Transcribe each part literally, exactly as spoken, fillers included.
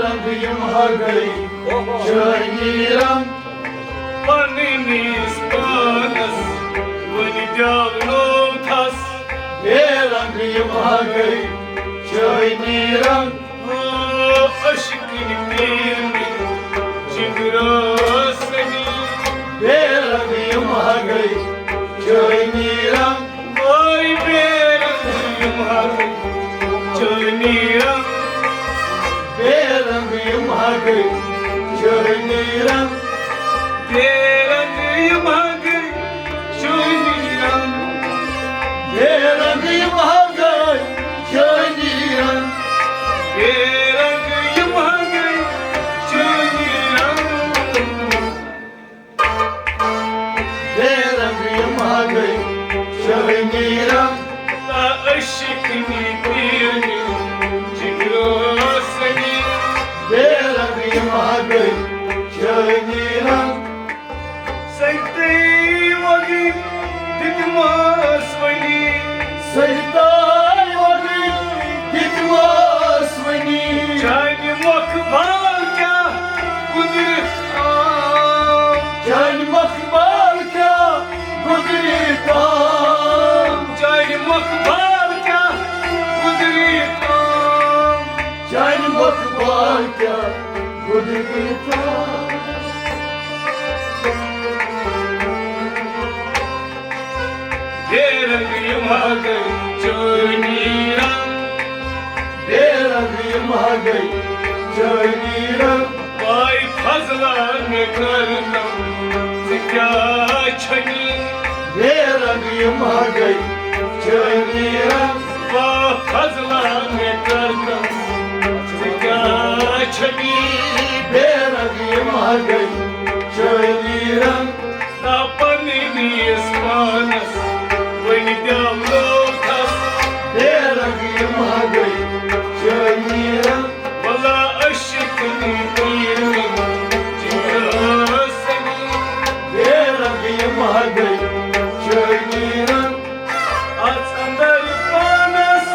رنگ یِم ہا گٔے چٲنی رنگ۔ پننِس پانس وۄنۍ دیاونو تھس۔ بے رنگ یِم ہا گٔے چٲنی رنگ۔ عشقٕنۍ پیٖرنہِ جِگرٲسنہِ۔ بے رنگ یِم ہا گٔے چٲنی رنگ۔ وٲے بے رنگ یِم ہا گٔے چٲنی رنگ۔ بے رنگ یِم ہا گٔے چٲنی رنگ۔ بے رنگ یِم ہا گٔے چٲنی رنگ۔ بے رنگ یِم ہا گٔے چٲنی رنگ۔ بے رنگ یِم ہا گٔے چٲنی رنگ۔ بے رنگ یِم ہا گٔے چٲنی رنگ۔ تا عشقٕنہِ پیٖرنہِ جِگرٲسنہِ۔ بے رنگ یِم ہا گٔے چٲنی رنگ۔ سجدے وۄگٕنۍ دِتمس وۄنی۔ سجدے وۄگٕنۍ دِتمس وۄنی۔ چانہِ مۄکھٕ بال کیٛاہ قُدرت عام۔ چانہِ مۄکھٕ بال کیٛاہ قُدرت عام۔ چانہِ مۄکھٕ بال کیٛاہ قُدرت عام۔ چانہِ مۄکھٕ بال کیٛاہ قُدرت عام۔ بے رنگ یِم ہا گٔے چٲنی رنگ۔ بے رنگ یِم ہا گٔے چٲنی رنگ۔ واے فضلا مےٚ کر تم ژٕ کیٛاہ چھَنی۔ بے رنگ یِم ہا گٔے چٲنی رنگ۔ واے فضلا مےٚ کر تم ژٕ کیٛاہ چھَنی۔ بے رنگ یِم ہا گٔے چٲنی رنگ۔ تا پننِس پانس وۄنۍ دیاونو تھس۔ بے رنگ یِم ہا گٔے چٲنی رنگ۔ ولا عشقٕنہِ پیٖرنہِ جِگرٲسنہِ۔ بے رنگ یِم ہا گٔے چٲنی رنگ۔ اژ اندر پانس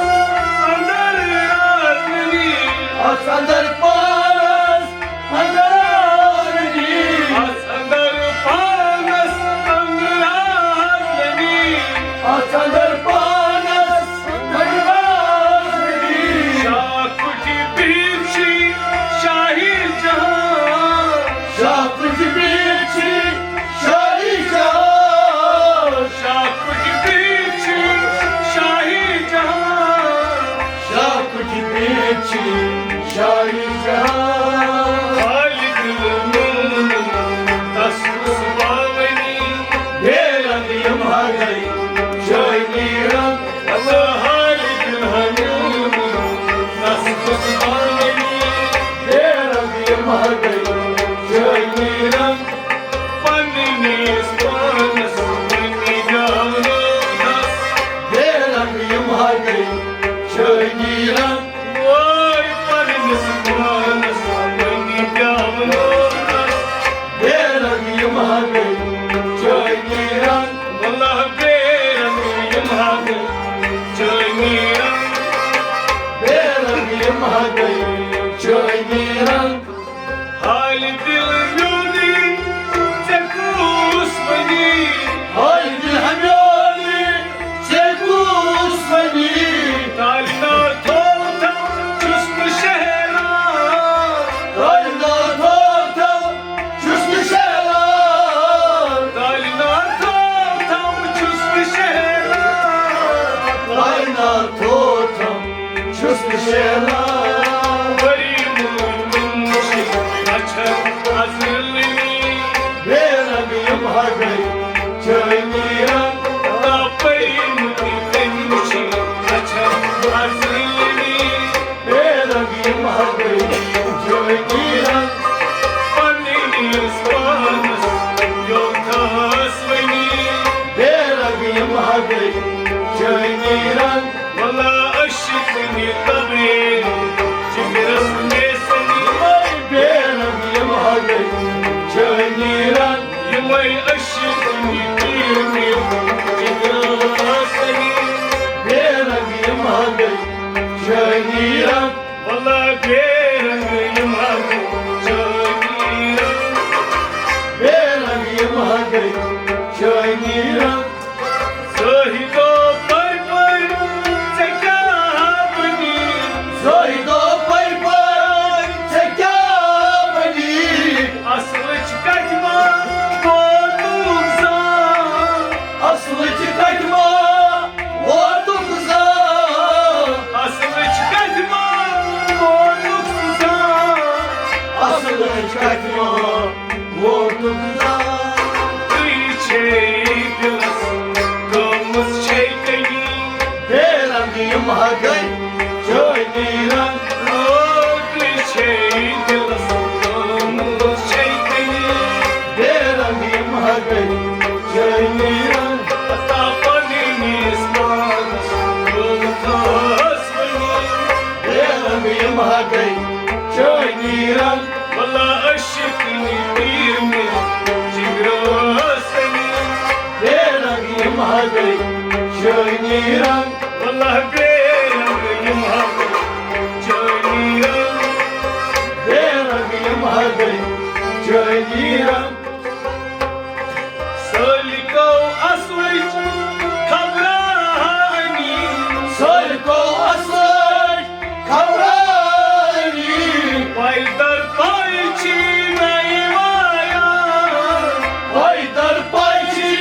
اندر رازنی۔ اژ اندر پانس اندر رازنی۔ اژ اندر پانس اندر رازنی۔ اژ اندر پانس اندر رازنی۔ شاہ کُٹھِ بِہِتھ چھُے شاہی جہان۔ شاہ کُٹھِ بِہِتھ چھُے شاہی جہان۔ شاہ کُٹھِ بِہِتھ چھُے شاہی جہان۔ شاہ کُٹھِ بِہِتھ چھُے شاہی جہان۔ خالق المومن تس کُس باونی۔ بے رنگ یِم ہا گٔے چٲنی رنگ۔ اللہ خالق المومن تس کُس باونی۔ بے رنگ یِم ہا گٔے چٲنی رنگ۔ پننِس پانس وۄنۍ دیاونو تھس۔ بے رنگ یِم ہا گٔے چٲنی رنگ۔ وٲے پننِس پانس وۄنۍ دیاونو تھس۔ بے رنگ یِم ہا گٔے چٲنی رنگ۔ واللہ بے رنگ یِم ہا گٔے چٲنی رنگ۔ بے رنگ یِم ہا گٔے چٲنی رنگ۔ حال دل میونی ژےٚ کُس ونی؟ حال دل میونی ژےٚ کُس ونی؟ تعلیم نار تھوتم چھُس بہٕ شہران۔ تعلیم نار تھوتم چھُس بہٕ شہران۔ تعلیم نار تھوتم چھُس بہٕ شہران۔ تعلیم نار تھوتم چھُس بہٕ شہران۔ ؤری مٲنۍ مُنشی اچھر ازلمی۔ بے رنگ یِم ہا گٔے چٲنی رنگ۔ تاپری مُنشی اچھر ازلمی۔ بے رنگ یِم ہا گٔے چٲنی رنگ۔ پننِس پانس یوتھس ونی۔ بے رنگ یِم ہا گٔے چٲنی رنگ۔ ولا عشقٕنہِ تبریز گٔے چٲنی رنگ۔ لوٗکھ چھے دِلس گٔمٕژ چھے کٔمی۔ بے رنگ یِم ہا گٔے چٲنی رنگ۔ پتہ پننِس پانس گوٚو خاص کٔمی۔ بے رنگ یِم ہا گٔے چٲنی رنگ۔ واللہ عشق نی تیر میں جگرس کٔمی۔ بے رنگ یِم ہا گٔے چٲنی رنگ۔ واللہ بے رنگ یِم ہا گٔے چٲنی رنگ۔ بے رنگ یِم ہا گٔے چٲنی رنگ۔ سٲلِکو اصلٕچ خبرانی۔ سٲلِکو اصلٕچ خبرانی۔ پاے در پاے چھی نَے وایان۔ پاے در پاے چھی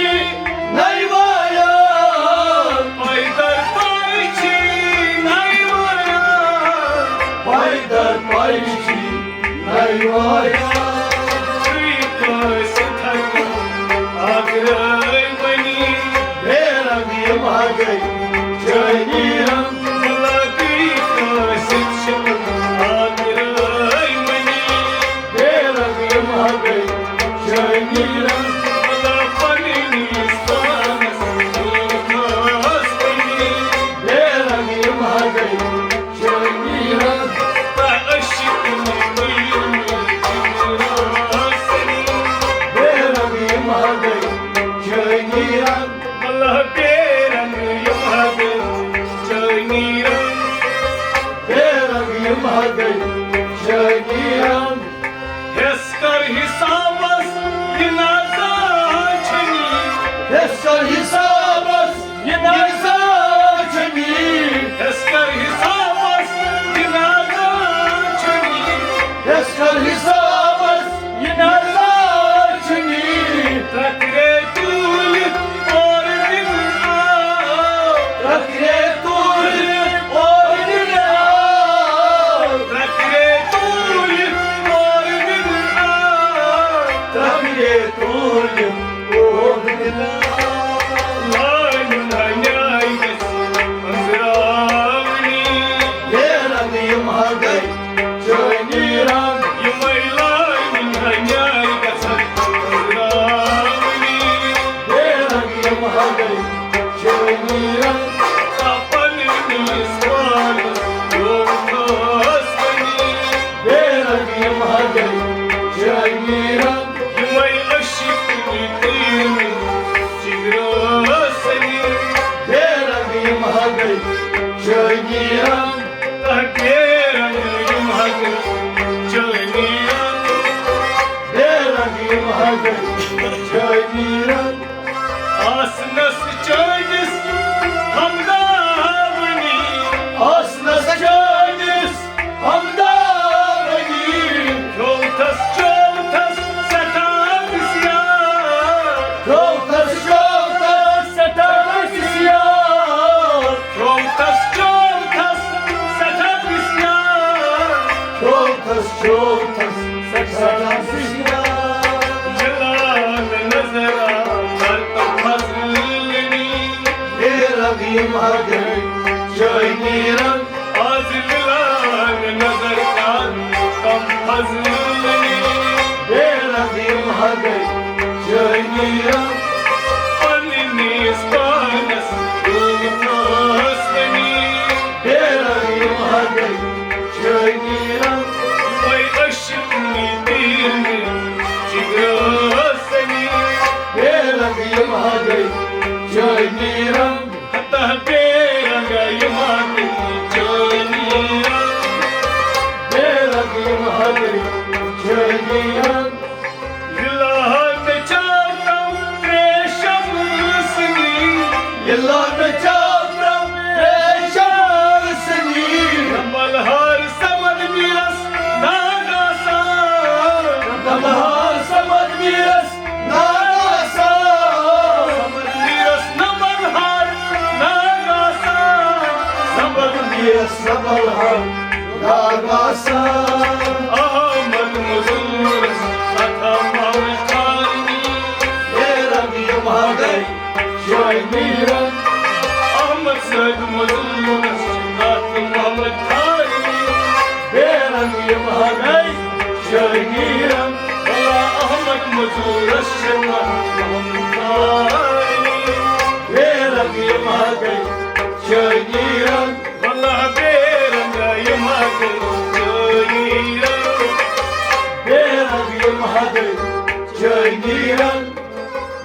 نَے وایان۔ پاے در پاے چھی نَے وایان۔ پاے در پاے چھی نَے وایان۔ تُہۍ کٲنٛسہِ تھکن آگرٲے بنی۔ بے رنگ یِم ہا گٔے چٲنی رنگ۔ مُلاقٲتی کٲنٛسہِ چھِ آگرٲے بنی۔ بے رنگ یِم ہا گٔے چٲنی رنگ۔ مطلب پننِس پانس خاص بنی۔ بے رنگ یِم ہا گٔے چٲنی رنگ۔ تہ عشق نی تیر میں جگرس کٔمی۔ بے رنگ یِم ہا گٔے چٲنی رنگ۔ واللہ بے رنگ یِم ہا گٔے چٲنی رنگ۔ بے رنگ یِم ہا گٔے چٲنی رنگ۔ ہیس کر حسابس یہِ نازا چھنی۔ ہیس کر حسابس یہِ نازا چھنی۔ ہیس کر حسابس یہِ نازا چھنی۔ ہیس کر حسابس یہِ نازا چھنی۔ ترکرے تُلِتھ اور دِنہٕ آو۔ ترکرے تُلِتھ اور دِنہٕ آو۔ ترکرے تُلِتھ اور دِنہٕ آو۔ ترکرے تُلِتھ اور دِنہٕ آو۔ لانہِ ہنیاے گژھِ پٔزراونی۔ بے رنگ یِم ہا گٔے چٲنی رنگ۔ یِمے لانہِ ہنیاے گژھن پٔزراونی۔ بے رنگ یِم ہا گٔے چٲنی رنگ۔ پننِس پانس گوٚو خاص کٔمی۔ بے رنگ یِم ہا گٔے چٲنی رنگ۔ یِمے عشق نی تیر میں جگرس کٔمی۔ بے رنگ یِم ہا گٔے چٲنی رنگ۔ تہ بے رنگ یِم ہا گٔے چٲنی رنگ۔ بے رنگ یِم ہا گٔے چٲنی رنگ۔ آسنس چٲنِس ہمداونی۔ آسنس چٲنِس ہمداونی۔ کھیوتھس چوتھس سٮ۪ٹھاہ بسیار۔ کھیوتھس چوتھس سٮ۪ٹھاہ بسیار۔ کھیوتھس چوتھس سٮ۪ٹھاہ بسیار۔ کھیوتھس چوتھس سٮ۪ٹھاہ بسیار۔ مِلان نظر آو تر تم فضلنی۔ بے رنگ یِم ہا گٔے چٲنی رنگ۔ آز مِلان نظر آو تم فضلنی۔ بے رنگ یِم ہا گٔے چٲنی رنگ۔ پننِس پانس گوٚو خاص کٔمی۔ بے رنگ یِم ہا گٔے چٲنی رنگ۔ وے عشق نی تیر میں جگرس کٔمی۔ بے رنگ یِم ہا گٔے چٲنی رنگ۔ ہتہ بے رنگ یِم ہا گٔے چٲنی رنگ۔ بے رنگ یِم ہا گٔے چٲنی رنگ۔ لِلہ مےٚ چاو تم ترٛیشم سنی۔ لِلہ مےٚ چاو تم ترٛیشم سنی۔ بلہار سمد میرس ناگ آسان۔ بلہار سمد میرس ناگ آسان۔ سمد میرس نہ بلہار ناگ آسان۔ سمد میرس نہ بلہار ناگ آسان۔ احمد مظلومس عطا محمد خانی۔ بے رنگ یِم ہا گٔے چٲنی رنگ۔ احمد سید مظلومس یِم ہا گٔے شٲعیٖرن، بلا احمد مزوٗرس چھِ نہٕ محمد تاری۔ بیرنگ یِم ہا گٔے شٲعیٖرن، بلا بیرنگ یِم ہا گٔے شٲعیٖرن۔ بیرنگ یِم ہا گٔے شٲعیٖرن۔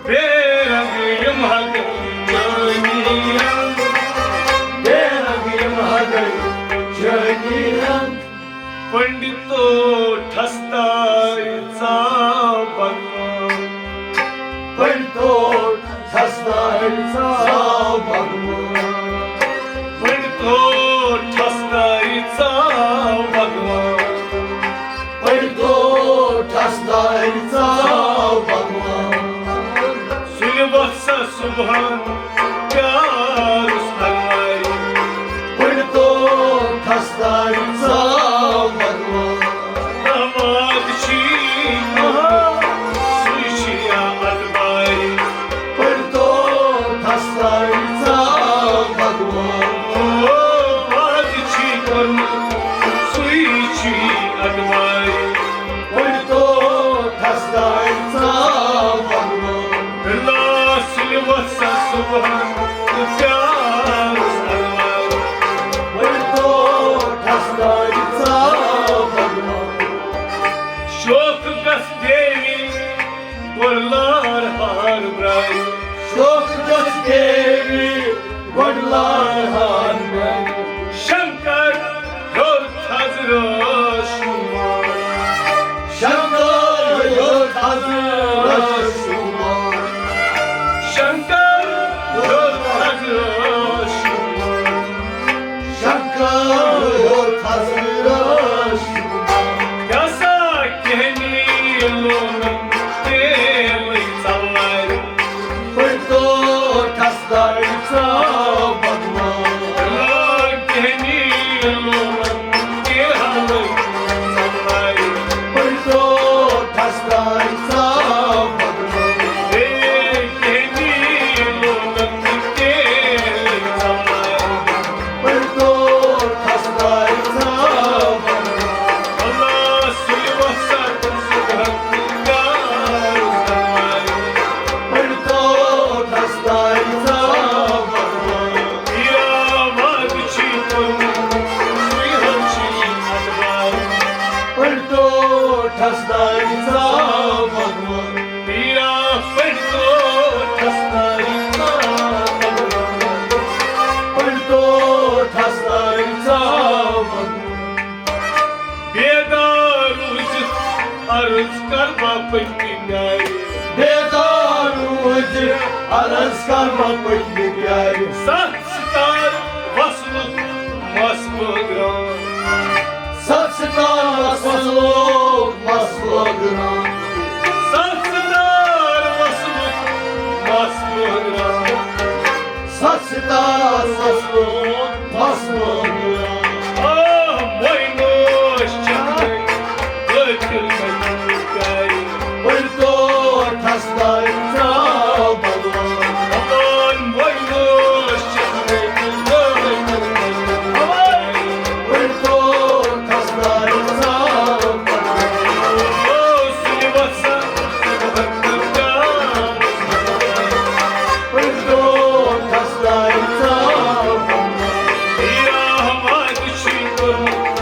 بیرنگ یِم ہا گٔے شٲعیٖرن۔ بیرنگ یِم ہا گٔے شٲعیٖرن۔ پنڈتو ٹھستارِ ژاو بھگوان۔ پنڈتو ٹھستارِ ژاو بھگوان۔ پنڈتو ٹھستارِ ژاو بھگوان۔ پنڈتو ٹھستارِ ژاو بھگوان۔ سُلہِ وۄتھ سا صُبحن پیارُس انوارِ۔ پنڈتو ٹھستارِ ژاو بھگوان۔ نماز چھی سُے چھُ یا اتبارِ۔ پنڈتو ٹھستارِ ژاو بھگوان۔ او وعدٕ چھی کوٚرمُت سُے چھُ اتبارِ۔ پنڈتو ٹھستارِ ژاو بھگوان۔ بِلا سُلہِ وۄتھ سا صُبحن تہٕ پیارُس انوارِ۔ پنڈتو ٹھستارِ ژاو بھگوان۔ شوق گژھ دیوی گۄڈٕ لار ہار برٛارِ۔ شوق گژھ دیوی گۄڈٕ لار ہار برٛارِ۔ شنکر ہیوٚر تھزرس شُمار۔ شنکر ہیوٚر تھزرس شُمار۔ شنکر ہیوٚر تھزرس شُمار۔ شنکر ہیوٚر تھزرس شُمار۔ کیٛاہ سا کہنی لونن تیلٕے ژلارِ۔ پنڈتو ٹھستارِ ژاو بھگوان۔ لا کہنی لونن تیلٕے ژلارِ۔ پنڈتو ٹھستارِ ژاو بھگوان۔ اے کہنی لونن تیلٕے ژلارِ۔ پنڈتو ٹھستارِ ژاو بھگوان۔ اللہ سُلہِ وۄتھ سا صُبحن پیارُس انوارِ۔ پنڈتو ٹھستارِ ژاو بھگوان۔ پیٖرا وعدٕ چھی کوٚرمُت، سُے ہن چھی اتبارِ۔ پنڈتو ٹھستارِ ژاو بھگوان۔ پیٖرا پنڈتو ٹھستارِ ژاو بھگوان۔ پنڈتو ٹھستارِ ژاو بھگوان۔ بیدار روٗزِتھ عرض کر بہٕ پٔتمہِ پیارِ۔ بیدار روٗزِتھ عرض کر بہٕ پٔتمہِ پیارِ۔ ستھ ستار وصلُک مس بٲگراوان۔ ستھ ستار وصلُک مس بٲگراوان۔ ستھ ستار وصلُک مس بٲگراوان۔ ستھ ستار وصلُک مس بٲگراوان۔ آہ، مۄینوش چکرے، قٲتِل مجنوٗن پیارِ۔ پنڈتو ٹھستارِ ژاو بھگوان۔ امان مۄینوش چکرے، قٲتِل مجنوٗن پیارِ۔ پنڈتو ٹھستارِ ژاو بھگوان۔ او سُلہِ وۄتھ سا صُبحن پیارُس انوارِ۔ پنڈتو ٹھستارِ ژاو بھگوان۔ یا وعدٕ چھی کوٚرمُت،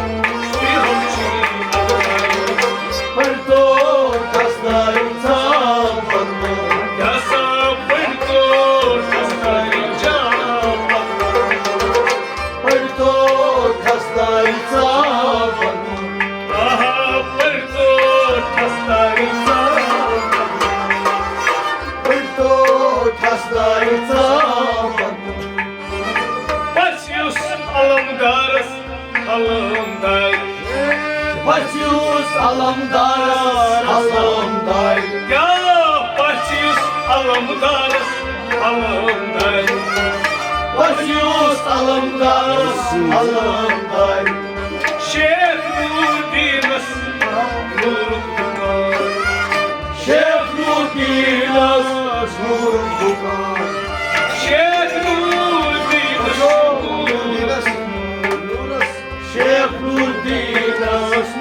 سُے ہم چھی اتبارِ۔ پنڈتو ٹھستارِ ژاو بھگوان۔ کیٛاہ سا پنڈتو ٹھستارِ ژاو بھگوان۔ پنڈتو ٹھستارِ ژاو بھگوان۔ آہا، پنڈتو ٹھستارِ ژاو بھگوان۔ پنڈتو ٹھستارِ ژاو بھگوان۔ پَژھ یُس علمدارس علمدارِ۔ پَژھ یُس علمدارس علمدارِ۔ کیٛاہ پَژھ یُس علمدارس علمدارِ۔ پَژھ یُس علمدارس علمدارِ۔ شیخ نور دیٖنس نوٗرُک دُکان۔ شیخ نور دیٖنس نوٗرُک دُکان۔ شیخ نور دیٖنس نوٗرُک، شیخ نور دیٖنس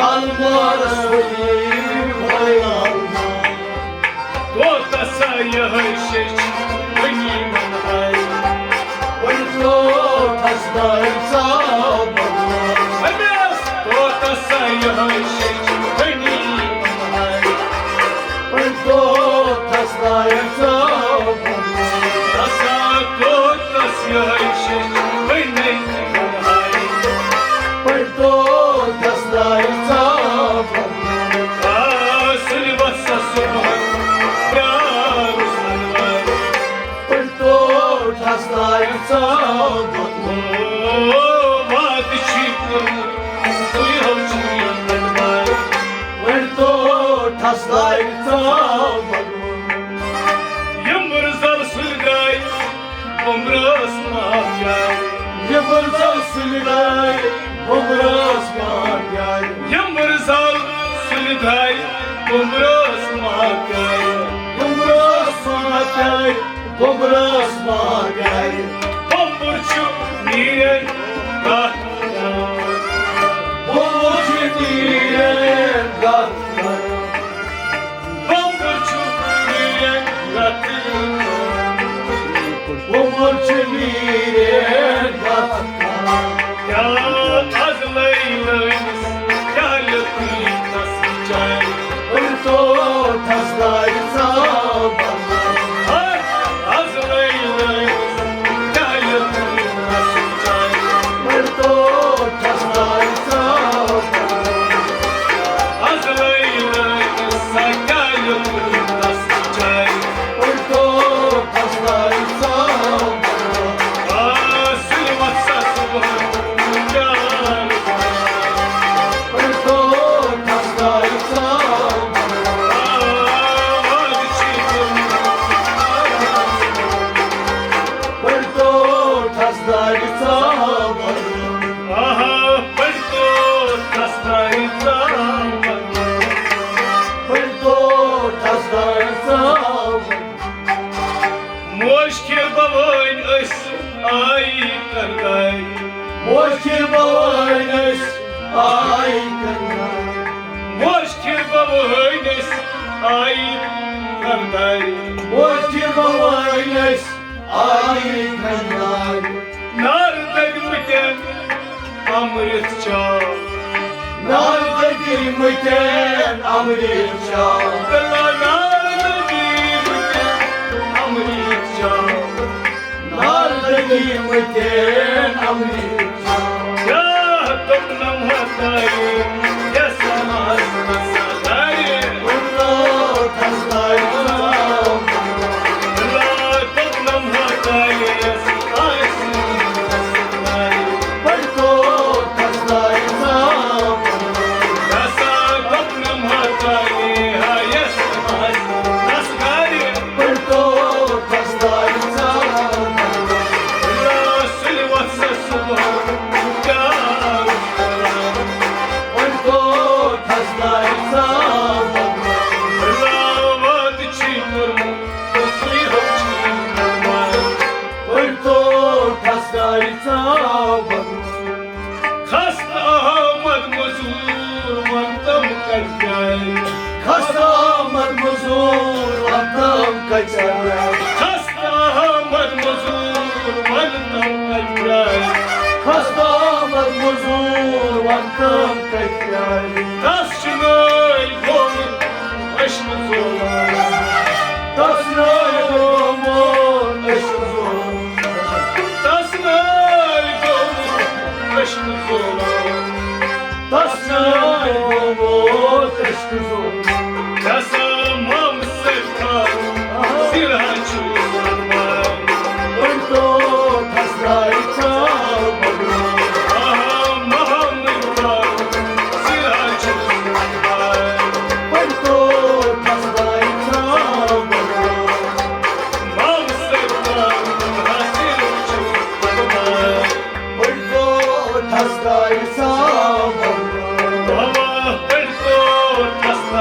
المارس ؤلِو، ہاے المار۔ کوتاہ سا یِہوٚے شیٚچھ غنیٖمن ہاے۔ پٔرۍتو ٹھسدارِ ژاو بغلان۔ أمِس کوتاہ سا یِہوٚے شیٚچھ غنیٖمن ہاے۔ پٔرۍتو ٹھسدارِ ژاو بغلان۔ رسا کوتس یِہوٚے شیٚچھ غنیٖمن ہاے۔ پٔرۍتو ٹھسدارِ ژاو بغلان۔ آ، سُلہِ وَسا صُبحن پیارُس اَنوار۔ پٔرۍتو ٹھسدارِ ژاو بغلان۔ او، وعدٕ چھی کوٚرمُت، تُہۍ ہو چھِو یہِ منوان۔ پٔرۍتو ٹھسدارِ ژاو بغلان۔ یِم رٕزل سُلہِ درٛاے بُمرس ماہ پیارِ۔ یِم رٕزل سُلہِ درٛاے بُمرس ماہ پیارِ۔ یِم رٕزل سُلہِ درٛاے بُمرس ماہ پیارِ۔ بُمرس ماہ پیارِ، بُمرس ماہ پیارِ۔ بُمبُر چھُ نیٖرِتھ کتھ کران۔ بُمبُر چھُ نیٖرِتھ کتھ کران۔ بُمبُر چھُ نیٖرِتھ کتھ کران۔ بُمبُر چھُ نیٖرِتھ کتھ کران۔ کیٛاہ از لٔج لٲنِس، کیٛاہ لیوٚکھُے تس بِچارِ؟ پٔرۍتو ٹھسدارِ ژاو بغلان۔ ہر از لٔج لٲنِس، کیٛاہ لیوٚکھُے تس بِچارِ؟ پٔرۍتو ٹھسدارِ ژاو بغلان۔ از لٔج لٲنِس، سا کیٛاہ لیوٚکھُے تس بِچارِ؟ پٔرۍتو ٹھسدارِ ژاو بغلان۔ آ، سُلہِ وَسا صُبحن پیارُس اَنوار۔ پٔرۍتو ٹھسدارِ ژاو بغلان۔ آ، وعدٕ چھی کوٚرمُت۔ پٔرۍتو ٹھسدارِ ژاو بغلان۔ آہا، پٔرۍتو ٹھسدارِ ژاو بغلان۔ پٔرۍتو ٹھسدارِ ژاو بغلان۔ موج کھیٖر بوٲنۍ أسۍ آیی کردارِ۔ موج کھیٖر بوٲنۍ أسۍ آیی کردارِ۔ موج کھیٖر بوٲنۍ أسۍ آیی کردارِ۔ موج کھیٖر بوٲنۍ أسۍ آیی کردارِ۔ نار دٔدۍمٕتٮ۪ن امرت چاو۔ نار دٔدۍمٕتٮ۪ن امرت چاو۔ بِلا نار دٔدۍمٕتٮ۪ن امرت چاو۔ نار دٔدۍمٕتٮ۪ن امرت چاو۔ کیٛاہ دوٚپنم ہتایے یس مس نسا دارِ؟ پٔرۍتو ٹھسدارِ ژاو۔ بِلا دوٚپنم ہتایے یس آسہِ نسا دارِ۔ پٔرۍتو ٹھسدارِ ژاو بغلان۔ رسا دوٚپنم ہتایے ہا یس مس نسا دارِ۔ پٔرۍتو ٹھسدارِ ژاو بغلان۔ بِلا سُلہِ وَسا صُبحن پیارُس اَنوار۔ پٔرۍتو ٹھسدارِ ژاو بغلان۔ بِلا وعدٕ چھی کوٚرمُت، تہٕ سُے ہو چھی نِوان۔ پٔرۍتو ٹھسدارِ ژاو بغلان۔ خستہٕ آمد مٔزوٗر وَن تِم کَتہِ درٛاے؟ خستہٕ آمد مٔزوٗر وَن تِم کَتہِ درٛاے؟ خستہٕ آمد مٔزوٗر وَن تِم کَتہِ درٛاے؟ خستہٕ آمد مٔزوٗر وَن تِم کَتہِ درٛاے؟ تَس چھُ نٲلۍ گوٚمُت عشقہٕ زولان۔ تَس نٲلۍ گوٚمُت عشقہٕ زولان۔ تَس نٲلۍ گوٚمُت عشقہٕ زولان۔ تَس نٲلۍ گوٚمُت عشقہٕ زولان۔ رسا مامہٕ سۭتۍ کَرُن سِرا چھُ سَنوار۔ پٔرۍتو ٹھسدارِ ژاو بغلان۔ آہا، مامہٕ سۭتۍ کَرُن سِرا چھُ سَنوار۔ پٔرۍتو ٹھسدارِ ژاو بغلان۔ مامہٕ سۭتۍ کَرُن سِرا چھُ سَنوار۔ پٔرۍتو ٹھسدارِ ژاو بغلان۔ بابا، پٔرۍتو ٹھسدارِ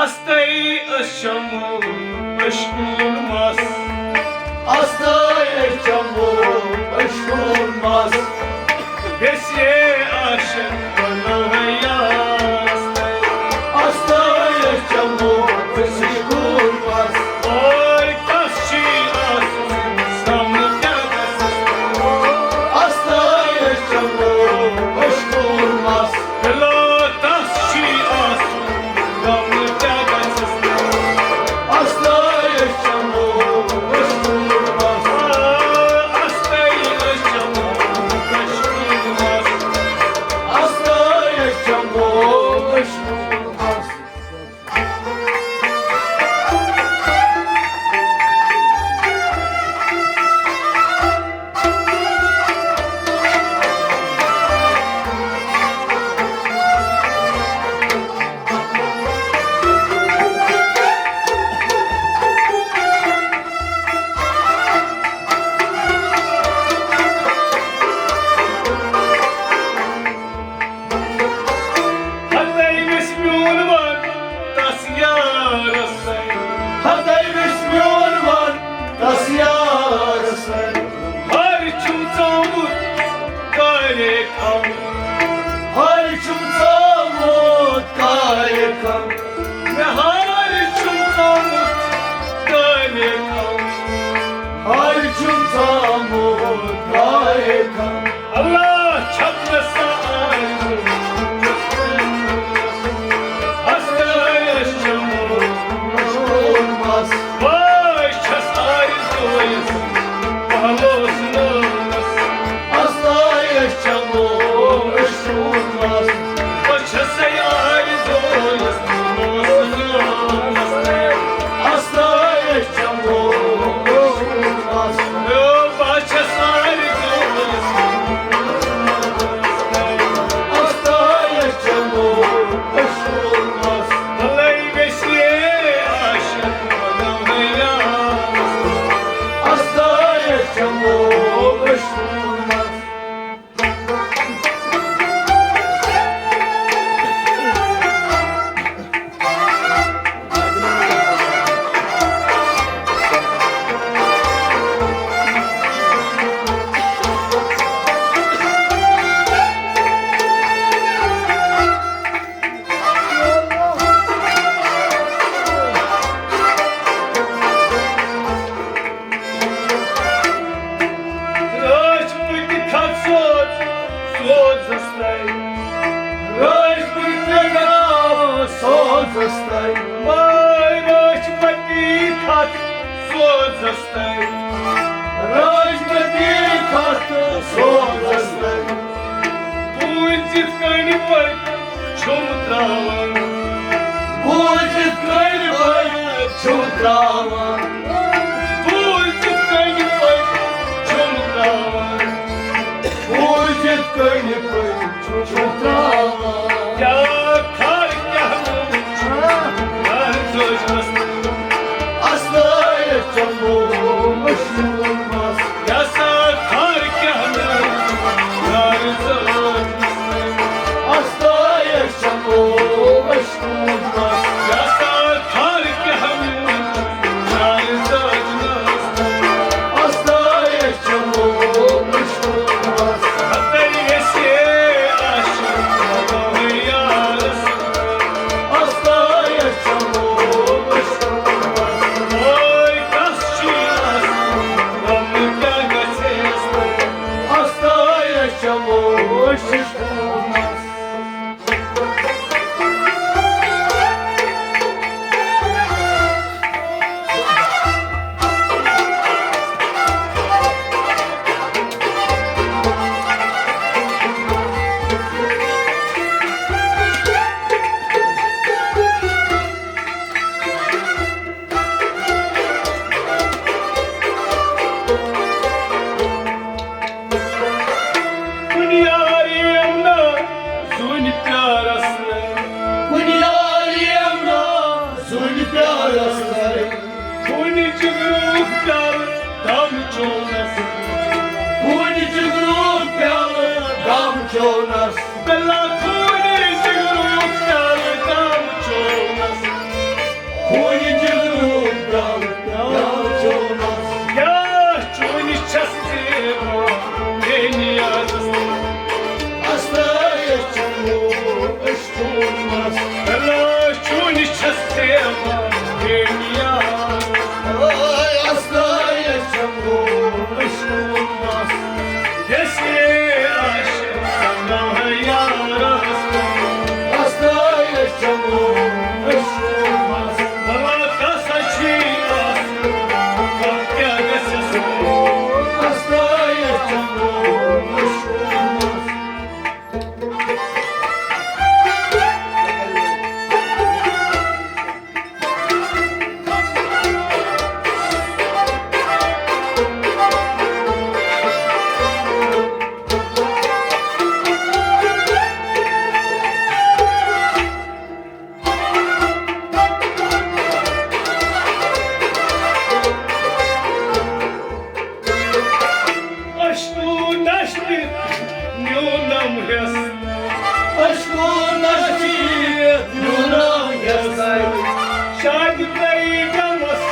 استَے أسۍ چمو أشکُن مَس۔ استَے أسۍ چمو أشکُن مَس۔ گژھِ عاشق بنٲوِتھ یار۔ استَے أسۍ چمو أشکُن مَس۔ اوے تس چھی آسُن غم کیٛاہ گژھِ۔ استَے أسۍ چمو أشکُن مَس۔ دِلا تس چھی آسُن غم کیٛاہ گژھٮ۪س۔ استَے أسۍ چمو أشکُن مَس۔ استَے أسۍ چمو أشکُن مَس۔ استَے أسۍ چمو أشکُن مَس۔ ہتے ویژھ میون وَن تَس یارَس۔ ہتے ویژھ میون وَن تَس یارَس۔ ہر چھُم ژامُت کارے کھم۔ ہر چھُم ژامُت کارے کھم۔ مےٚ ہر چھُم ژامُت کارے کھم۔ ہر چھُم ژامُت کارے کھم۔ اللہ چھپنس آرزو۔ ہستٲیِس چمو مَس۔ بہٕ چھَس آرزویَس پہلوس نٲنَس۔ ہستٲیِس چمو مَس۔ بہٕ چھَسَے آرزویَس پہلوس نٲنَس۔ ہستٲیِس چمو مَس۔ بہٕ چھَس آرزویَس ہستٲیِس چمو أشکُن مَس۔ بھلے گژھِ عاشق بناوٕنۍ یار۔ ہستٲیِس چمو أشکُن مَس۔ رٲچھ بہٕ تہِ کھژٕ سوز، سوزس تام۔ رٲچھ بہٕ تہِ کھژٕ سوزس تام۔ ماے رٲچھ بہٕ تہِ کھژٕ سوزس تام۔ رٲچھ بہٕ تہِ کھژٕ سوزس تام۔ بوٗزِتھ کٔنۍ پٔکۍ چھُم تراوان۔ بوٗزِتھ کٔنۍ پٔکۍ چھُم تراوان۔ بوٗزِتھ کٔنۍ پٔکۍ چھُم تراوان۔ بوٗزِتھ کٔنۍ پٔکۍ چھُم تراوان۔ کیٛاہ کھر کیٛاہ نوٗر چھُ یار زٲجمَس۔ ہستٲیِس چمو أشکُن مَس۔ یہِ ہسا کھر کیٛاہ نوٗر یار زٲجمَس۔ ہستٲیِس چمو أشکُن مَس۔ یہِ ہسا کھر کیٛاہ نوٗر یار اشکو نشتہ نیونم حس۔ اشکو نشتہ نیونم حس۔ شاید تئی غمس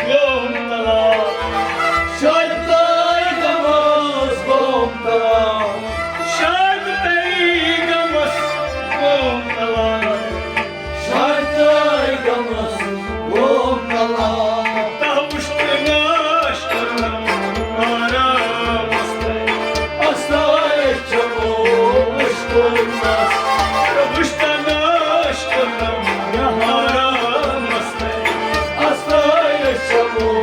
گوم تلا۔ شاید تئی غمس گوم تلا۔ شاید تئی غمس گوم تلا۔ شاید تئی غمس گوم تلا۔ تہ وچھتھ ناش کرنم آرامس تئی۔ استائے چمو اشکو مس۔ تہ وچھتھ ناش کرنم آرامس تئی۔ استائے چمو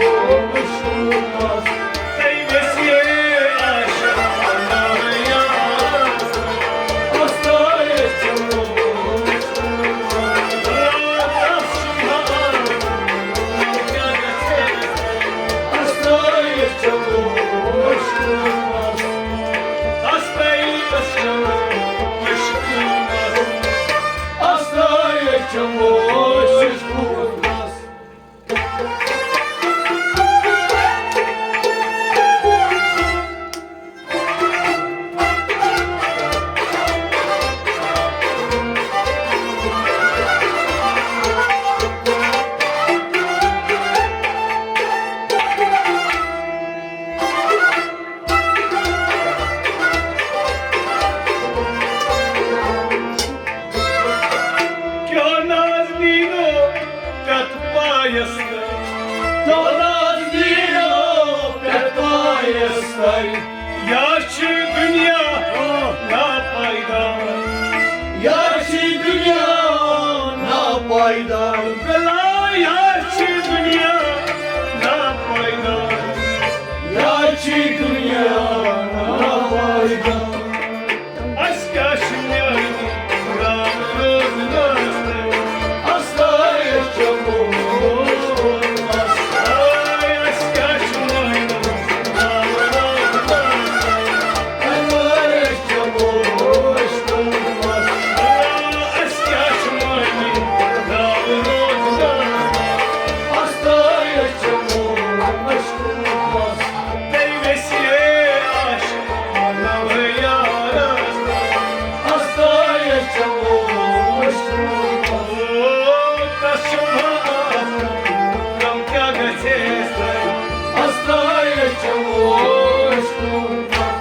اشکو مس۔ کیا نازنینو پتھ پایس تل۔ کیا نازنینو پتھ پایس تل۔ یا چھ دنیا ناپائیدار۔ یا چھ دنیا ناپائیدار۔ بلا یا چھ دنیا ناپائیدار۔ یا چھ دنیا ناپائیدار۔ اس کیا چھ میانہ رام روز ناز تئی۔ اس تئی چمو اشکو مس۔ اس کیا چھ میانہ رام روز ناز تئی۔ اس تئی چمو اشکو مس۔ اس کیا چھ میانہ رام روز ناز تئی۔ اس تئی چمو اشکو مس۔ تئی ویسے عاشق بناو یارس۔ استائے چمو اشکو مس۔ او تس چھ معاف غم کیا گژھیس تئی۔ استائے چمو اشکو مس۔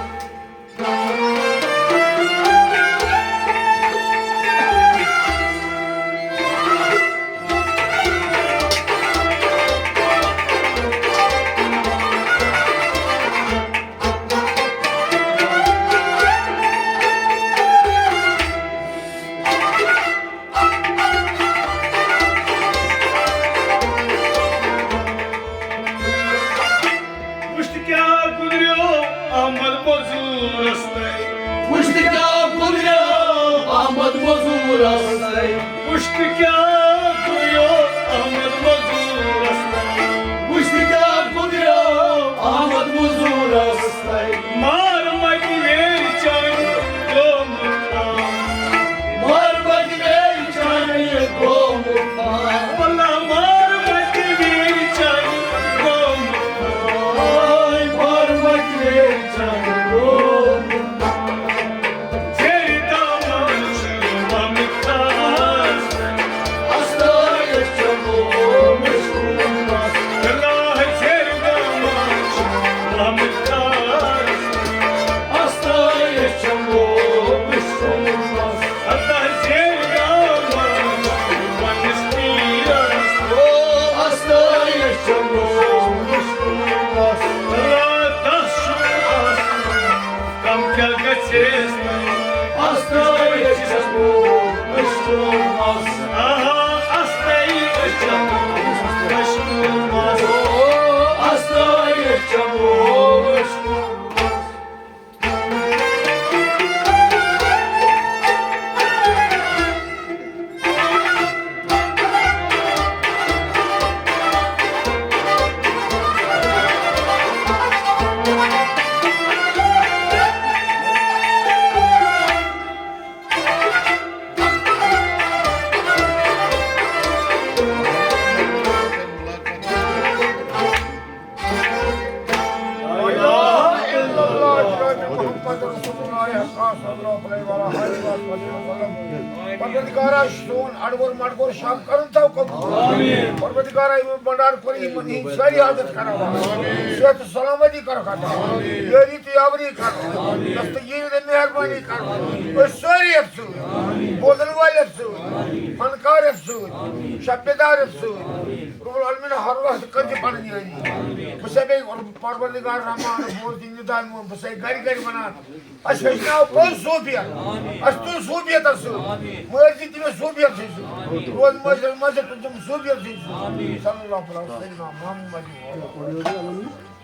وچھتھ کیا گُزریو احمد مزورس تئی۔ وچھتھ کیا گُزریو احمد مزورس تئی۔ وچھتھ کیا گُزریو احمد مزورس تئی۔ وچھتھ کیا گُزریو احمد مزورس تئی۔ مار متہ ویر چانہ گومت آ۔ مار متہ ویر چانہ گومت آ۔ واللہ مار متہ ویر چانہ گومت آ۔ مار متہ ویر چانہ گومت آ۔ زیر دامان چھ ممتاز۔ استائے چمو اشکو مس۔ اللہ زیر دامان چھ ممتاز۔ استائے چمو اشکو مس۔ اللہ زیر دامان چھ پنس پیرس۔ او استائے چمو اشکو مس۔ اللہ دس چھ آسان۔ کم کیا گژھیس تئی۔ استائے چمو اشکو مس۔ آہا، استائے چمو اشکو مس۔ او، استائے چمو اشکو مس۔ صلی اللہ علیہ وعلیٰ آلہ وصحبہ وسلم۔ پروردگارا، سون اڑور مڑور شب کرن تو قبول۔ پروردگارا، یِمو بنڈار کوٚر، یِمن ہٕنٛدۍ سٲری حاجت کرو۔ صحت سلامتی کرو عطا۔ یٲری تہٕ یاوری کرو۔ دستگیری تہٕ مہربٲنی کرو۔ أسۍ سٲری یتھ سۭتۍ، بوزن وٲلۍ یتھ سۭتۍ، فنکار یتھ سۭتۍ، شب بیدار یتھ سۭتۍ۔ رب العالمین ہر وقت کٔرۍ زِ پنٕنۍ یٲری۔ بہٕ چھُسے بیٚیہِ پروردگار رحمان، بوز دِ ندا میون، بہٕ چھُسے گرِ گرِ ونان، اَسہِ ہیٚچھناو پوٚز صوٗفیت۔ اَسہِ تُل صوٗفیتَس سۭتۍ۔ مٲرۍ زِ تٔمِس صوٗفیتسٕے سۭتۍ۔ روز مٲرۍ زِ مٲرۍ زِ تُل تِم صوٗفیتسٕے سۭتۍ۔ صلی اللہ علیہ وسلم محمد۔